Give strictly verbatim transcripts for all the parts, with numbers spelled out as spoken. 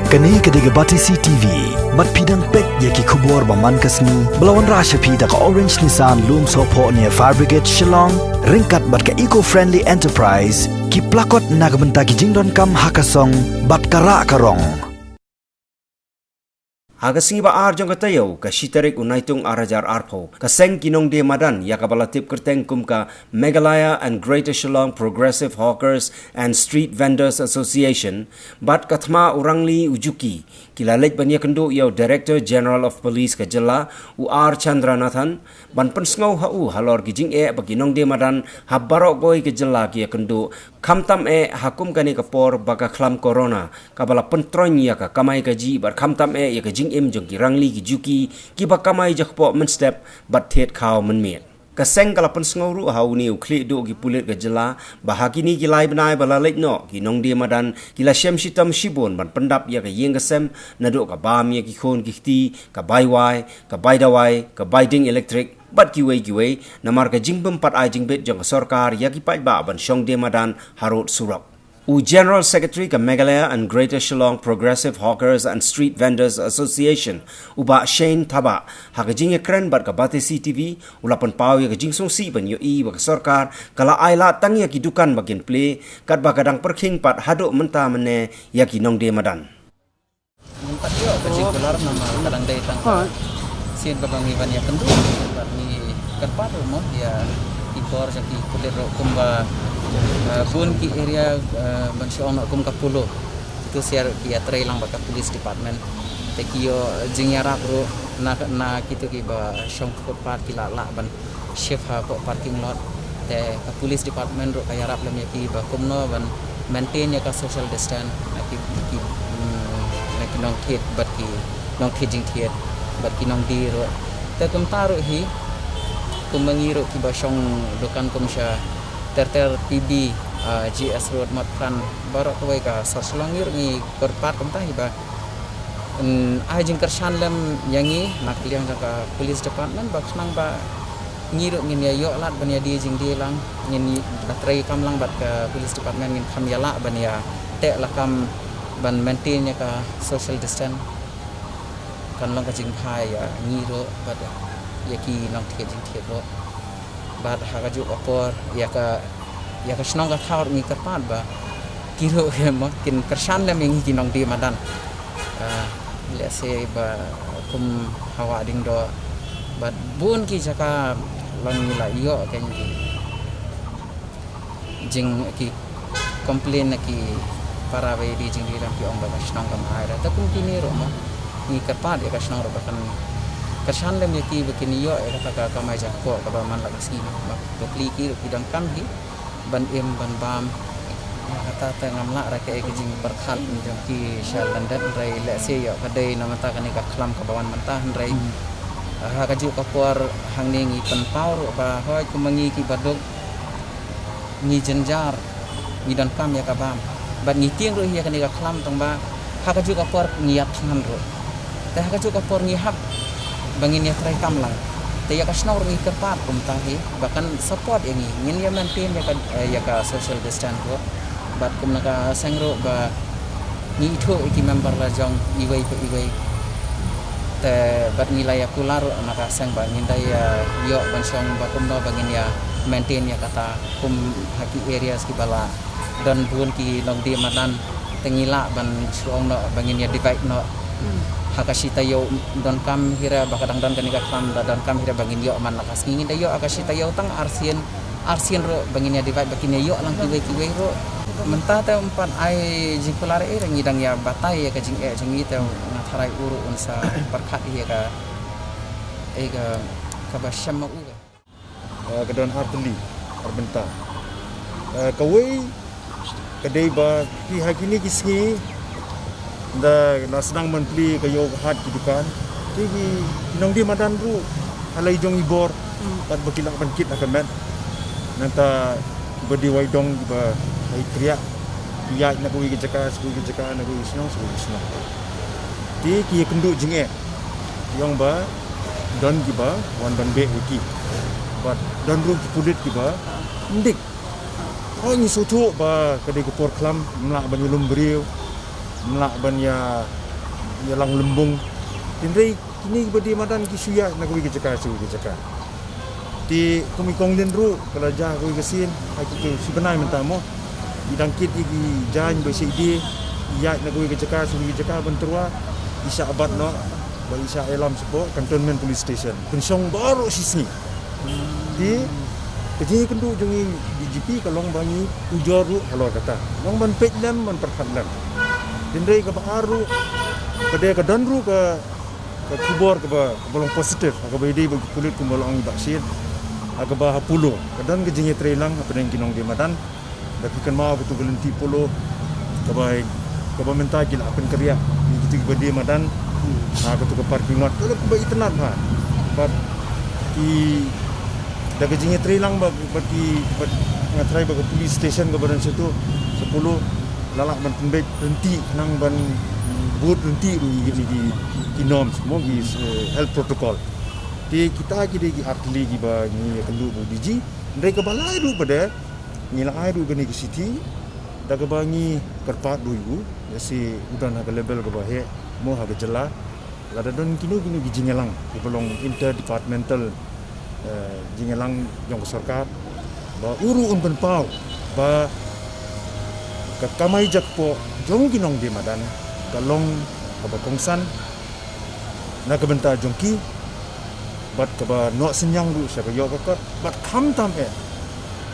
Kane ka dei ka Batesi T V. Bad phi dang peit ïa ki khubor ba man ka sngi ba la wanrah sha phi da ka Orange Nissan Lumsohphoh near Fire Brigade Shillong, ryngkat bad ka Eco Friendly Enterprise, ki plakot na ka bynta ki jingdonkam ha ka song bad ka rah ka rong. Ha ka sngi ba ar jong ka taïew, ka shi tarik u Naitung ar hajar arphew, ka seng ki nongdie madan ïa kaba la tip kyrteng kum ka Meghalaya and Greater Shillong Progressive Hawkers and Street Vendors Association, bad ka thma u Rangli u Juki, ki la leit ban ïakynduh ïa u Director General of Police ka jylla, u R Chandranathan, ban pynsngew ha u halor ki jingeh ba ki nongdie madan ha baroh kawei ka jylla ki ïakynduh, khamtam eh ha kum kane ka por ba ka khlam corona, kaba la pyntroiñ ïa ka kamai kajih bad khamtam eh ïa ka jingim jong ki Rangli ki Juki, kiba kamai jakpoh mynstep bad thied khaw mynmiet. Ka seng ka la pynsngew ruh ha une u khlieh duh ki pulit ka jylla ba ha kine ki lai bnai ba la leit noh, ki nongdie madan ki la shem shitom shibun ban pyndap ïa ka ïing ka sem, naduh ka bam ïa ki khun ki kti, ka bai wai, ka bai dawai, ka bai ding elektrik, bad kiwei kiwei, namar ka jingbym pat ai jingbit jong ka sorkar ïa ki paidbah ban shong die madan harud surok. U General Secretary ka Meghalaya and Greater Shillong Progressive Hawkers and Street Vendors Association, u Bah Shane Thabah, ha ka jingïakren bad ka Batesi T V, u la pynpaw ïa ka jingsngewsih ban ïohi ba ka sorkar ka la ailad tang ïa ki dukan ba kin plie, katba ka dang pyrkhing pat haduh mynta mynne ïa ki nongdie madan. Ngim pat ïoh ka jingkular namar ka dang dei tang ka sien kaba ngi ban ïakynduh bad ngi kyrpad ruh mo ïa ki bor jong ki pulit ruh kumba, eh, bun ki area, eh, ban shu ong noh kum ka Polo. Kitu sha ruh ki ïatrei lang bad ka police department. Te ki ïoh jingïarap ruh na, na kitu kiba shong footpath ki lah lah ban shift ha ka parking lot. Te ka police department ruh ka ïarap lem ïa ki ba kumno ban maintain ïa ka social distance na ki, ki, mm, na ki nongthied bad ki nongthied jingthied bad ki nongdie ruh. Te kumta ruh hi, kumba ngi ruh kiba shong dukan kum sha Ter Ter, P B, ah, G S Road, Motphran, baroh kawei ka sor Shillong ngi ruh ngi kyrpad kumta hi ba, mm, ai jingkyrshan lem ïa ngi na ka liang jong ka police department ba khnang ba ngi ruh ngin ïa ïoh lad ban ïa die jingdie lang, ngin ïa trei kam lang bad ka police department, ngin kham ïa lah ban ïa teh lakam ban maintain ïa ka social distance. Kan long ka jingbha ïa ngi ruh bad ïa ki nongthied jingthied ruh. Bad ha kajuh ka por ïa ka, ïa ka shnong ka thaw ruh ngi kyrpad ba ki ruh ki mo kin kyrshan lem ïa ngi ki nongdie madan. Ah, lehse ba kum ha Wah Diengdoh bad bun ki jaka long ngi la ïoh ka ngi jing ki complain na ki para ba ïa die jingdie lam ki ong ba ka shnong kam ai ra. Te kum kine ruh mo ngi kyrpad ïa ka shnong ruh ba kan kyrshan lem ïa ki ba kin ïoh ïa kata ka kamai jakpoh kaba man la ka sngi mo. Ba pli ki ruh ki donkam hi ban im ban bam. Kata te ngam lah ra kaei ka jingpyrkhat jong ki sha lyndet, hynrei lehse ïoh ka dei na mynta kane ka khlam kaba wan mynta, hynrei ha kajuh ka por hangne ngi pynpaw ruh ba hooid kumba ngi kiba duk ngi jynjar, ngi donkam ïa ka bam. Bad ngi tieng ruh hi ïa kane ka khlam tang ba ha kajuh ka por ngi ïathngan ruh. Te ha kajuh ka por ngi hap ba ngin ïa trei kam lang. Te ïa ka shnong ruh ngi kyrpad kumta hi ba kan support ïa ngi, ngin ïa maintain ïa ka, eh, ïa ka social distance ruh. Bad kum na ka seng ruh ba ngi ithuh ïa ki member la jong iwei pa iwei. Te bad ngi la ïa kular ruh na ka seng ba ngin da ïa ïoh ban shong ba kumno ba ngin ïa maintain ïa kata kum ha ki areas kiba la don bun ki nongdie madan. Te ngi lah ban shu ong noh ba ngin ïa divide noh. Hmm. Ha ka shi taïew donkam hi ra ba ka dang don kane ka khlam, da donkam hi ra ba ngin ïoh man la ka sngi, ngin da ïoh ha ka shi taïew tang arsien, arsien ruh ba ngin ïa divide ba kin ïa ïoh lang kiwei kiwei ruh. Mynta te ym pat ai jingkular ei, ngi dang ïa batai ïa ka jingeh jong ngi, te nga tharai u ruh un sa pyrkhat ïa ka, ïa ka, kaba shem ma u ka. Eh, ka don ar tylli, ar bynta. Eh, kawei ka dei ba ki ha kine ki sngi da la sdang ban plie ka ïew ka hat ki dukan. Te ki, ki nongdie madan ruh ha la i jong i bor. Hmm. Bad ba ki lah ban kit ha ka met. Nangta ba dei wai dong ba ha i kriah. Ki ïaid na kawei ka jaka sha kawei ka jaka, na kawei ka shnong sha kawei ka shnong. Te ki ïakynduh jingeh. Ki ong ba don kiba wan ban beh ïa ki. Bad don ruh ki pulit kiba ym dik. Hooid ngi sngewthuh ba ka dei ka por khlam, ym lah ban ïalum briew. Mlak ban ïa, ïa lang lembung. Hynrei kine kiba die madan ki shu ïaid na kawei ka jaka sha kawei ka jaka. Te kum i Kong Lin ruh ka la jia kawei ka sien ha ki, ki shi bnai mynta mo. I dang kit ïa ki jaiñ ba sha i die, i ïaid na kawei ka jaka sha kawei ka jaka ban tyrwa, i shah bat noh ba i shah ïalam shapoh Cantonment Police Station. Pynshong baroh shi sngi. Te ka jingïakynduh jong i D G P ka long ba ngi ujor ruh halor kata. Long ban peit lem, ban pyrkhat lem. Hynrei kaba ar ruh, ka dei ka don ruh ka, ka khubor kaba, kaba long positive, kaba ïadei bad ki pulit kumba la ong i Bah Shade. Kaba ha Polo ka don ka jingïatreilang hapdeng ki nongdie madan. Da phi kynmaw katu ka lynti Polo kaba, kaba mynta ki la pynkynriah ïa kitu kiba die madan. Ha katu ka parking lot, ka la kumba itynnad bha. Bad ki, da ka jingïatreilang bad, bad ki, bad nga tharai bad ka police station kaba don shatu, sha Polo, la lah ban pynbeit ryntih, khnang ban bud ryntih ruh ïa ki, ki, ki norms mo, ki, eh, health protocol. Te kita ki dei ki artylli kiba ngi ïakynduh bad u D G. Hynrei kaba lai ruh pat de, ngi la ai ruh kane ka shithi da kaba ngi kyrpad ruh ïa u, ïa shi u don ha ka level kaba heh mo ha ka jylla. Lada don kino kino ki jingïalang kiba long inter-departmental, eh, jingïalang jong ka sorkar, ba u ruh un pynpaw ba ka kamai jakpoh jong ki nongdie madan ka long kaba kongsan na ka bynta jong ki, bad kaba noh synñiang ruh sha ka ïoh ka kot, bad khamtam eh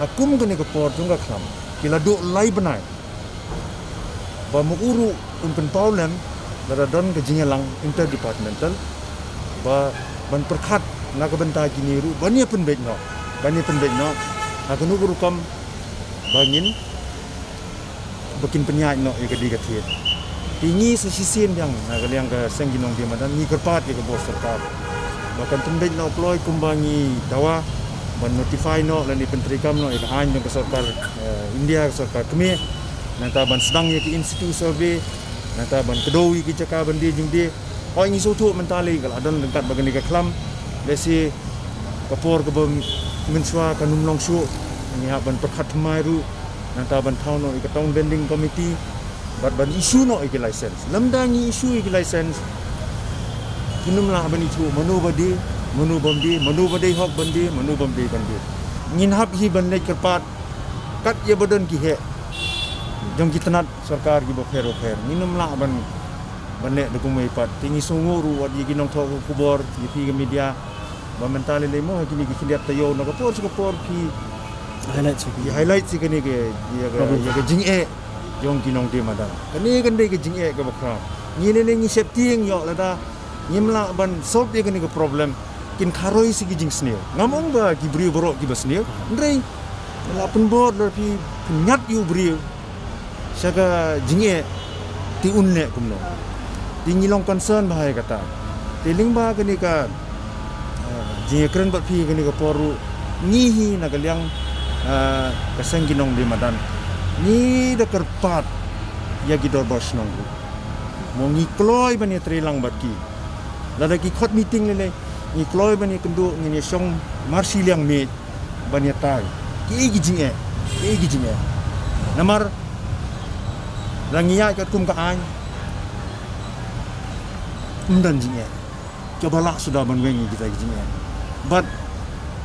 ha kum kane ka por jong ka khlam ki la duh lai bnai. Ba ma u ruh un pynpaw lem lada don ka jingïalang inter-departmental, ba ban pyrkhat na ka bynta kine ruh ban ïa pynbeit noh, ban ïa pynbeit noh ha kano ka rukom ba ngin ba kin pynïaid noh ïa ka dei ka thied. Te ngi sa shisien biang na ka liang ka seng ki nongdie madan ngi kyrpad ïa ka bor sorkar ba kan pynbeit noh kloi kumba ngi dawa, ban notify noh lane pyntreikam noh ïa ka aiñ jong ka sorkar, eh, India, ka sorkar kmie. Nangta ban sdang ïa ka in situ survey, nangta ban kdew ïa ki jaka ban die jingdie. Hooid, ngi sngewthuh mynta lei ka la don ryngkat bad kane ka khlam. Lehse ka por kaba mynshuwa kan ym long shuh, ngi hap ban pyrkhat thymmai ruh, nangta ban thaw noh ïa ka town vending committee bad ban issue noh ïa ki license. Lymda ngi issue ïa ki license, ngin ym lah ban ithuh mano ba die, mano bym die, mano ba dei hok ban die, mano bym dei ban die. Ngin hap hi ban leit kyrpad kat ïa ba don ki heh jong ki tnat sorkar kiba pher ba pher. Ngin ym lah ban, ban leh da kumwei pat. Te ngi sngewnguh ruh wat ïa ki nongthoh khubor, ïa phi ka media, ba mynta lei lei mo ha kine ki khyndiat taïew na ka por sha ka por ki highlight sha ki, highlight sha kane ka, ïa ka, ïa ka jingeh jong ki nongdie madan. Kane kan dei ka jingeh kaba khraw. Ngi ne ne ngi sheptieng ïoh lada ngim lah ban solve ïa kane ka problem, kin kharoi sha ki jingsniew. Ngam ong ba ki briew baroh kiba sniew, hynrei la pynbor lada phi pynïap ïa u briew sha ka jingeh, te un leh kumno? Te ngi long concern bha ïa kata. Te lyngba kane ka, eh, jingïakren bad phi kane ka por ruh, ngi hi na ka liang, eh, ka seng ki nongdie madan, ngi da kyrpad ïa ki dorbar shnong ruh. Mo ngi kloi ban ïatreilang bad ki. Lada ki khot meeting lei lei, ngi kloi ban ïakynduh, ngin ïashong marshiliang miej ban ïatai kiei ki jingeh, kiei ki jingeh. Namar lada ngi ïaid katkum ka aiñ, ym don jingeh. Kaba lah suda ban weng ïa kita ki jingeh. Bad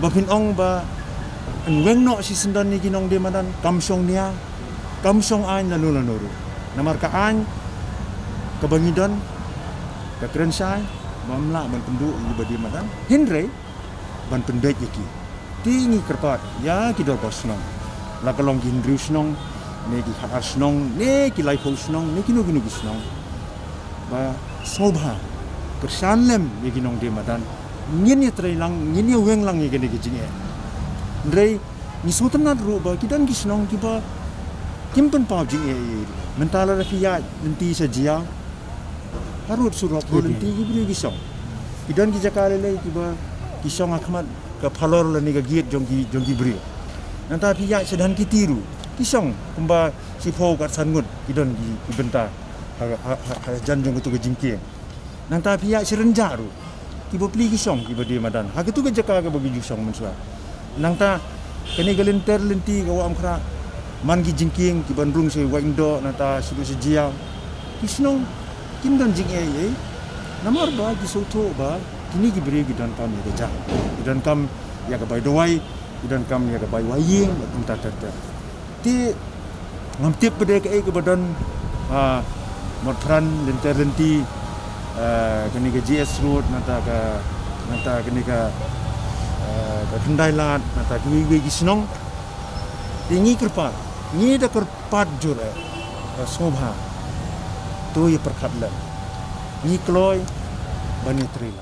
ba phin ong ba yn weng noh shisyndon ïa ki nongdie madan, kam shong nia, kam shong aiñ lano lano ruh. Namar ka aiñ kaba ngi don ka kren shai ba ym lah ban pynduh ïa kiba die madan, hynrei ban pynbeit ïa ki. Te ngi kyrpad ïa ki dorbar shnong, la ka long ki hynriew shnong ne ki khatar shnong ne ki laiphew shnong ne kino kino ki shnong, ba sngewbha kyrshan lem ïa ki nongdie madan. Ngin ïatreilang, ngin ïaweng lang ïa kane ka jingeh. Hynrei ngi sngewtynnat ruh ba ki don ki shnong kiba kim pynpaw jingeh ïa i ruh. Mynta lada phi ïaid lynti sha Jaïaw, harud surok, harud lynti, ki briew ki shong. Ki don ki jaka lei lei kiba ki shong ha khmat ka phalor lane ka gate jong ki, jong ki briew. Nangta phi ïaid sha Dhankheti ruh, ki shong kumba shiphew kat san ngut ki don ki, ki bynta ha, ha, ha, hajan jong katu ka jingkieng. Nangta phi ïaid sha Rynjah ruh, ki bapli ki shong kiba die madan ha katu ka jaka kaba ki ju shong mynshuwa. Nangta kane ka lynter lynti ka Wah Umkhrah, man ki jingkieng kiban rung sha Wahingdoh, nangta shaduh sha Jaïaw, Ki shnong kim don jingeh ei ei. Namar ba ki sngewthuh ba kini ki briew ki donkam ïa ka jam, ki donkam ïa ka bai dawai, ki donkam ïa ka bai wai ïing, bad kumta ter ter. Te ngam tip ba dei kaei kaba don, ah, Motphran, Lynter Lynti, ah, kane ka G S Road, nangta ka, nangta kane ka, ah, ka Khyndailad, nangta kiwei kiwei ki shnong. Te ngi kyrpad, ngi da kyrpad jur eh, ba sngewbha, to ïa pyrkhat lem. Ngi kloi ban ïa trei.